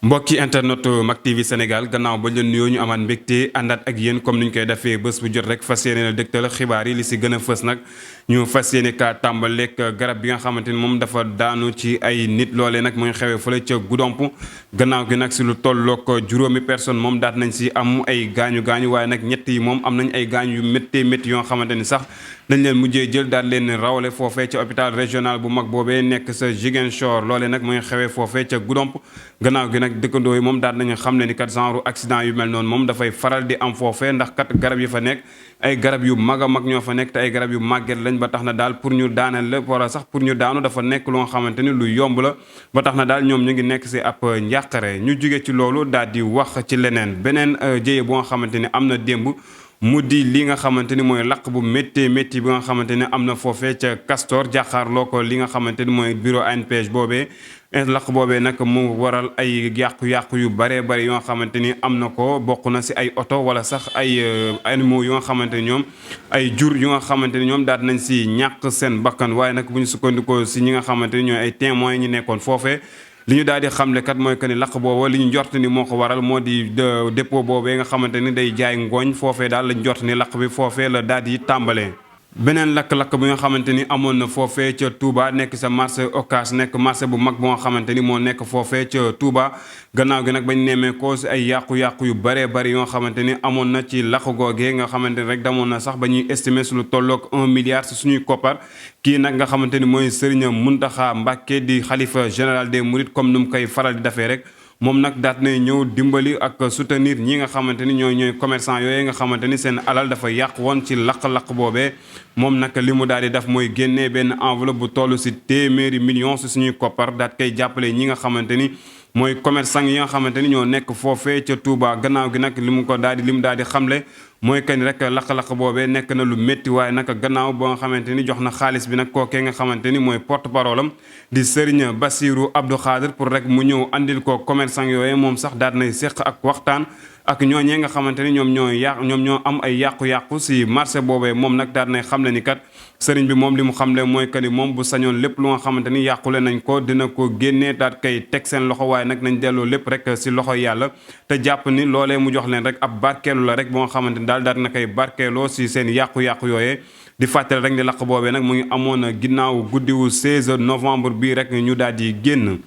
mbokki internet Mak TV Sénégal gannaaw ba leen nuyoo ñu amaat mbégte àndaat ak yéen comme ni ñu koy defee bés bu jot rek fas yéene na dëgtal xibaar yi li si gën a fës nag ñu fas yéene kaa tàmbaleeg garab bi nga xamante ni moom dafa daanu ci ay nit loolee nag mooy xewee fële ca Goudomp gannaaw gi nag si lu tolloog juróomi personne moom daat nañ si am ay gaañu waaye nag ñett yi moom am nañ ay gaañu yu métti yoo xamante ni sax dañ leen mujjee jël daal leen rawale foofee ca hôpital régional bu mag boobee nekk sa Ziguinchor loolee nag mooy xewee foofee ca Goudomp gannaaw gi nag dëkkandoo yi moom daal nañu xam ne ni kat genre accident yu mel noonu moom dafay faral di am foofee ndax kat garab yi fa nekk ay garab yu mag a mag ñoo fa nekk te ay garab yu màgget lañ ba tax na daal pour ñu daaneel la wala sax pour ñu daanu dafa nekk lu nga xamante ni lu yomb la ba tax na daal ñoom ñu ngi nekk si ab njàqare ñu jóge ci loolu daal di wax ci leneen beneen jéye bu nga xamante ni am na démb mu di li nga xamante ni mooy laq bu métti bi nga xamante ni am na foofee ca Castor jàkkaarloo ko li nga xamante ni mooy bureau ANPEJ boobee laq boobee nag mu waral ay yàqu-yàqu yu bare yoo xamante ni am na ko bokk na si ay oto wala sax ay animaux yu nga xamante ni ñoom ay jur yu nga xamante ni ñoom daal nañ si ñàkk seen bakkan waaye nag bu ñu sukkandikoo si ñi nga xamante ni ñooy ay témoins ñi nekkoon foofee li ñu daal di xamle kat mooy que ni laq booba li ñu njort ni moo ko waral moo di dépôt boobee nga xamante ni day jaay ngooñ foofee daal lañ njort ni laq bi foofee la daal di tàmbalee. beneen lakk-lakk bi nga xamante ni amoon na foofee ca Touba nekk sa marché Ocass nekk marché bu mag bu nga xamante ni moo nekk foofee ca Touba gannaaw gi nag bañ nemmee ko si ay yàqu-yàqu yu bari yoo xamante ni amoon na ci lakk googee nga xamante ni rek damoon na sax ba ñuy estimer su lu tolloog 1 milliard si suñuy koppar kii nag nga xamante ni mooy Serigne Mountakha Mbacké di xalifa général des Mourides comme nu mu koy faral di defee rek moom nag daat nay ñëw dimbali ak soutenir ñi nga xamante ni ñooy commerçant yooyu nga xamante ni seen alal dafa yàq woon ci lakk-lakk boobee moom nag li mu daal di def mooy génnee benn enveloppe bu toll si téeméeri millions si suñuy koppar daat koy jàppale ñi nga xamante ni mooy commerçant yi nga xamante ni ñoo nekk foofee ca Touba gannaaw gi nag li mu daal di xamle mooy que ni rek lakk-lakk boobee nekk na lu métti waaye nag gannaaw ba nga xamante ni jox na xaalis bi nag kookee nga xamante ni mooy porte parole am di Serigne Bassirou Abdou Khadir pour rek mu ñëw andil ko commerçant yooyu moom sax daal nay séq ak waxtaan ak ñooñee nga xamante ni ñoom ñoo am ay yàqu-yàqu si marché boobee moom nag daal nay xamle ni kat sëriñ bi moom li mu xamle mooy que ni moom bu sañoon lépp lu nga xamante ni yàqule nañ ko dina ko génnee daal kay teg seen loxo waaye nag nañ delloo lépp rek si loxo yàlla te jàpp ni loolee mu jox leen rek ab barkeelu la rek bu nga xamante ni daal na koy barkeeloo si seen yàqu-yàqu yooyee di fàttali rek ni laq boobee nag mu ngi amoon ginnaaw guddiwu 16 novembre bii rek ñu daal di génn.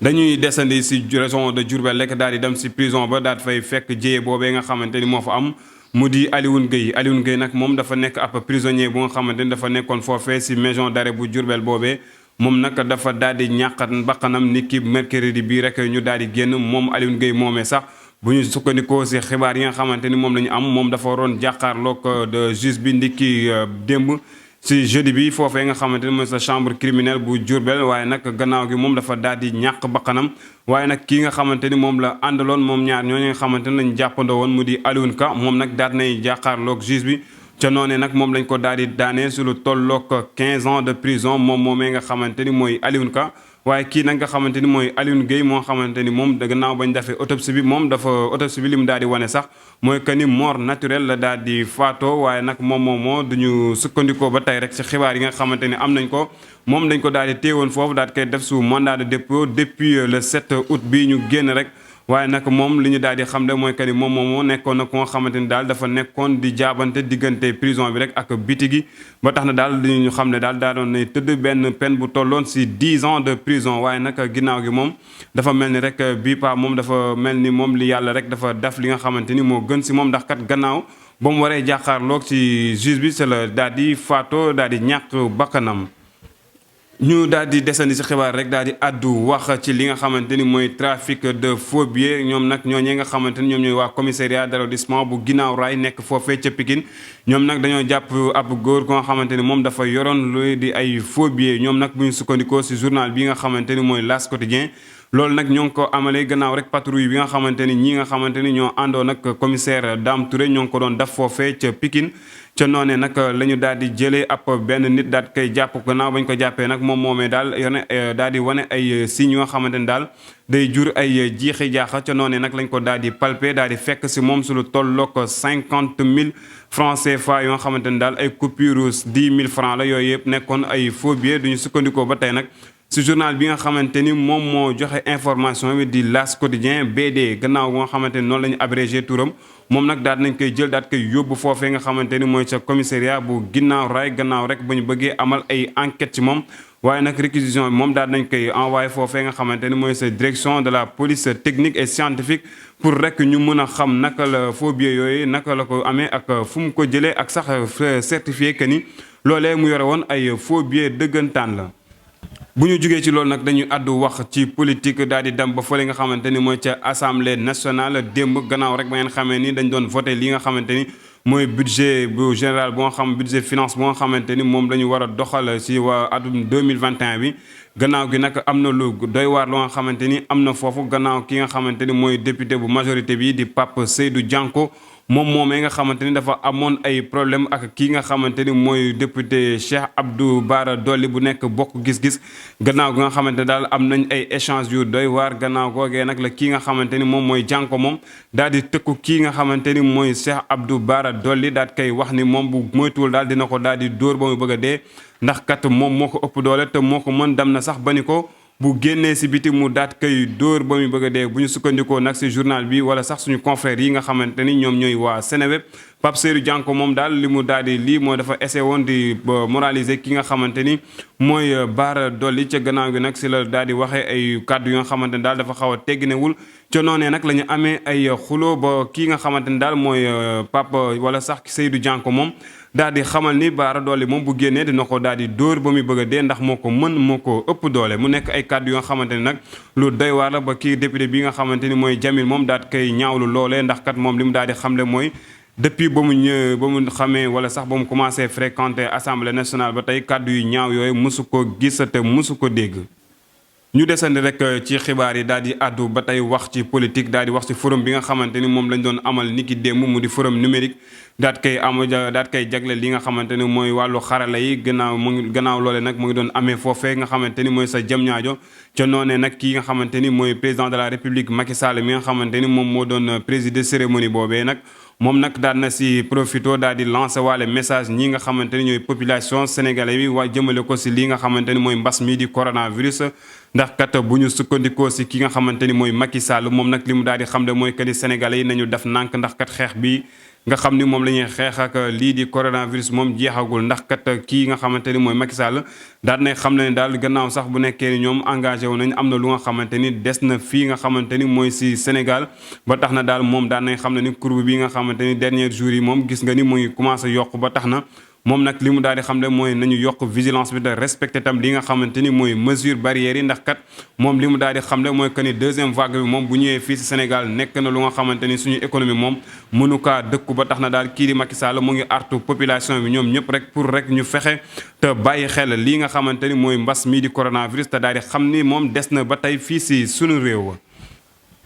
dañuy desandi si région de Diourbel rek daal di dem si prison ba daal fay fekk jéye boobee nga xamante ni moo fa am mu di Alioune Gueye nag moom dafa nekk ab prisonnier bu nga xamante ni dafa nekkoon foofee si maison d'arrêt bu Diourbel boobee moom nag dafa daal di ñàkkat bakkanam ni ki mercredi bii rek ñu daal di génn moom Alioune Gueye moomee sax bu ñu sukkandikoo si xibaar yi nga xamante ni moom la ñu am moom dafa waroon jàkkaarloog de juge bi ndiki démb si jeudi bi foofee nga xamante ni mooy sa chambre criminelle bu Diourbel waaye nag gannaaw gi moom dafa daal di ñàkk bakkanam waaye nag kii nga xamante ni moom la àndaloon moom ñaar ñooñu nga xamante ni lañ jàppandoo woon mu di Alioune Ka moom nag daal nay jàkkaarloog juge bi ca noonee nag moom lañ ko daal di daanee su lu tolloog 15 ans de prison moom moomee nga xamante ni mooy Alioune Ka waaye kii nag nga xamante ni mooy Alioune Gueye moo xamante ni moom gannaaw bañ defee autopsie bi moom dafa autopsie bi li mu daal di wane sax mooy que ni mort naturelle la daal di faatoo waaye nag moom moo duñu sukkandikoo ba tey rek ci xibaar yi nga xamante ni am nañ ko moom dañ ko daal di téewoon foofu daal di koy def sous mandat de dépôt depuis le 7 août bii ñu génn rek waaye nag moom li ñu daal di xam ne mooy que ni moom moo nekkoon na ko nga xamante ni daal dafa nekkoon di jaabante diggante prison bi rek ak biti gi ba tax na daal li ñu xam ne daal daa doon nay tëdd benn peine bu tolloon si 10 ans de prison waaye nag ginnaaw gi moom dafa mel ni rek bii pa moom dafa mel ni moom li yàlla rek dafa def li nga xamante ni moo gën si moom ndax kat gannaaw ba mu waree jàkkaarloog si juge bi c'est la daal di faatoo daal di ñàkk bakkanam ñu daal di desandi si xibaar rek daal di addu wax ci li nga xamante ni mooy trafic de faux billets ñoom nag ñooñee nga xamante ni ñoom ñooy waa commissariat d'arrondissement bu ginnaaw raay nekk foofee ca Pikine ñoom nag dañoo jàpp ab góor ko nga xamante ni moom dafa yoroon luy di ay faux billets ñoom nag bu ñu sukkandikoo si journal bi nga xamante ni mooy L'As Quotidien loolu nag ñoo ngi ko amalee gannaaw rek patrouille bi nga xamante ni ñi nga xamante ni ñoo àndoon ak commissaire Dame Touré ñoo ngi ko doon def foofee ca Pikine ca noonee nag la ñu daal di jëlee ab benn nit daal koy jàpp gannaaw bañ ko jàppee nag moom moomee daal yone daal di wane ay signes yoo xamante ni daal day jur ay jiixi jaaxa ca noonee nag lañ ko daal di palpé daal di fekk si moom su lu tolloog 50 000 francs CFA yoo xamante ni daal ay coupures 10 000 francs la yooyu yëpp nekkoon ay faux billets duñu sukkandikoo ba tey nag si journal bi nga xamante ni moom moo joxe information bi di L'As Quotidien BD gannaaw nga xamante ni noonu la ñu abrégé turam moom nag daal nañ koy jël daal koy yóbbu foofee nga xamante ni mooy ca commissariat bu ginnaaw raay gannaaw rek ba ñu bëggee amal ay enquête ci moom. waaye nag réquisition bi moom daal nañ koy envoyé foofee nga xamante ni mooy sa direction de la police technique et scientifique pour rek ñu mën a xam naka la faux billets yooyu naka la ko amee ak fu mu ko jëlee ak sax certifié que ni loolee mu yore woon ay faux billets dëggantaan la. bu ñu jugee ci loolu nag dañuy àddu wax ci politique daal di dem ba fële nga xamante ni mooy ca assemblée nationale démb gannaaw rek ba ngeen xamee ni dañ doon voté li nga xamante ni mooy budget bu général bu nga xam budget finance bu nga xamante ni moom la ñu war a doxal ci waa atum 2021 bi gannaaw gi nag am na lu doy waar lu nga xamante ni am na foofu gannaaw ki nga xamante ni mooy député bu majorité bi di Pape Seydou Dianko moom moomee nga xamante ni dafa amoon ay problème ak kii nga xamante ni mooy député Cheikh Abdou Bara Dolly bu nekk bokk gis-gis gannaaw gi nga xamante ne daal am nañ ay échange yu doy waar gannaaw googee nag la kii nga xamante ni moom mooy Dianko moom daal di tëkku kii nga xamante ni mooy Cheikh Abdou Bara Dolly daal koy wax ni moom bu moytuwul daal dina ko daal di dóor ba mu bëgg a dee ndax kat moom moo ko ëpp doole te moo ko mën dem na sax ba ni ko bu génnee si biti mu daat koy dóor ba muy bëgg a dee bu ñu sukkandikoo nag si journal bi wala sax suñu confrères yi nga xamante ni ñoom ñooy waa Seneweb Pape Seydou Dianko moom daal li mu daal di lii moo dafa essayé woon di moraliser ki nga xamante ni mooy Bara Dolly ca gannaaw gi nag si la daal di waxee ay kàddu yoo nga xamante ni daal dafa xaw a tegginewul ca noonee nag la ñu amee ay xuloo ba kii nga xamante ni daal mooy Pape wala sax Seydou Dianko moom daal di xamal ni Bara Dolly moom bu génnee dina ko daal di dóor ba muy bëgg a dee ndax moo ko mën moo ko ëpp doole mu nekk ay kàddu yoo xamante ni nag lu doy waar la ba kii député bi nga xamante ni mooy Jamil moom daal di koy ñaawlu loolee ndax kat moom li mu daal di xamle mooy depuis ba mu ñëw ba mu xamee wala sax ba mu commencé fréquenter assemblée nationale ba tey kàddu yu ñaaw yooyu mosu ko gis te mosu ko dégg. ñu desandi rek ci xibaar yi daal di àddu ba tey wax ci politique daal di wax ci forum bi nga xamante ni moom lañ doon amal niki démb mu di forum numérique daat koy jagle li nga xamante ni mooy wàllu xarala yi gannaaw loole nag mu ngi doon amee foofee nga xamante ni mooy sa jëm ñaajo ca noonee nag kii nga xamante ni mooy président de la république Macky Sall mi nga xamante ni moom moo doon présider cérémonie boobee nag moom nag daal na si profito daal di lancer waale message ñi nga xamante ni ñooy population sénégalais bi waa jëmale ko si li nga xamante ni mooy mbas mi di coronavirus ndax kat bu ñu sukkandikoo si ki nga xamante ni mooy Macky Sall moom nag li mu daal di xam ne mooy que ni sénégalais yi nañu def nànk ndax kat xeex bi nga xam ni moom la ñuy xeex ak lii di coronavirus moom jeexagul ndax kat kii nga xamante ni mooy Macky Sall daal nay xam ne daal gannaaw sax bu nekkee ni ñoom engagé wu nañ am na lu nga xamante ni des na fii nga xamante ni mooy si Sénégal ba tax na daal moom daal nay xam ne ni courbe bi nga xamante ni dernier jour yi moom gis nga ni mu ngi commencé yokk ba tax na moom nag li mu daal di xam ne mooy nañu yokk vigilance bi te respecté tam li nga xamante ni mooy mesure barrières yi ndax kat moom li mu daal di xam ne mooy que ni deuxième vague bi moom bu ñëwee fii si Sénégal nekk na lu nga xamante ni suñu économie moom mënu kaa dëkku ba tax na daal kii di Macky Sall mu ngi artu population bi ñoom ñëpp rek pour rek ñu fexe te bàyyi xel lii nga xamante ni mooy mbas mii di coronavirus te daal di xam ni moom des na ba tey fii si suñu réew.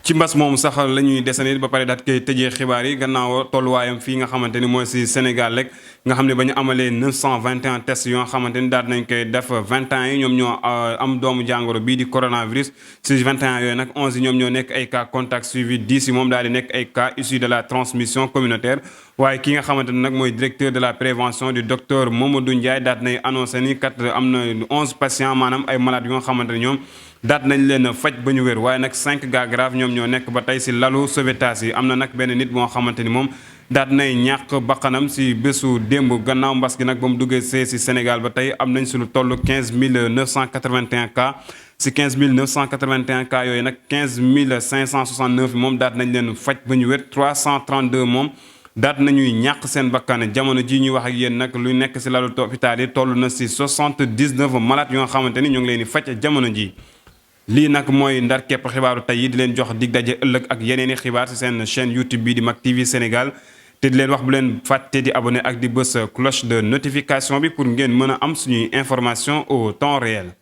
ci mbas moomu sax la ñuy desandi ba pare daat koy tëjee xibaar yi gannaaw tolluwaayam fii nga xamante ni mooy si Sénégal rek nga xam ne ba ñu amalee 921 tests yoo xamante ni daal nañ koy def 21 yi ñoom ñoo am doomu jàngoro bii di coronavirus si 21 yooyu nag 11 yi ñoom ñoo nekk ay cas contact suivi 10 yi moom daal di nekk ay cas issus de la transmission communautaire waaye ki nga xamante ni nag mooy directeur de la prévention du docteur Mamadou Ndiaye daat nay annoncé ni kat am na 11 patients maanaam ay malades yoo xamante ni ñoom daat nañ leen faj ba ñu wér waaye nag 5 cas graves ñoom ñoo nekk ba tey si lalu sauvetage yi am na nag benn nit moo xamante ni moom daat nay ñàkk bakkanam si bésu démb gannaaw mbas gi nag ba mu duggee see si Sénégal ba tey am nañ si lu toll 15 981 cas si 15 981 cas yooyu nag 15 569 moom daat nañ leen faj ba ñu wér 332 moom daat nañuy ñàkk seen bakkan jamono ji ñuy wax ak yéen nag lu nekk si lalu hôpital yi toll na si 79 malades yoo xamante ni ñoo ngi leen di faj jamono ji. lii nag mooy ndar képp xibaaru tey yi di leen jox dig daje ëllëg ak yeneen i xibaar ci seen chaîne YouTube bii di Mak TV Sénégal te di leen wax bu leen fàtte di abonné ak di bës cloche de notification bi pour ngeen mën a am suñuy information au temps réel.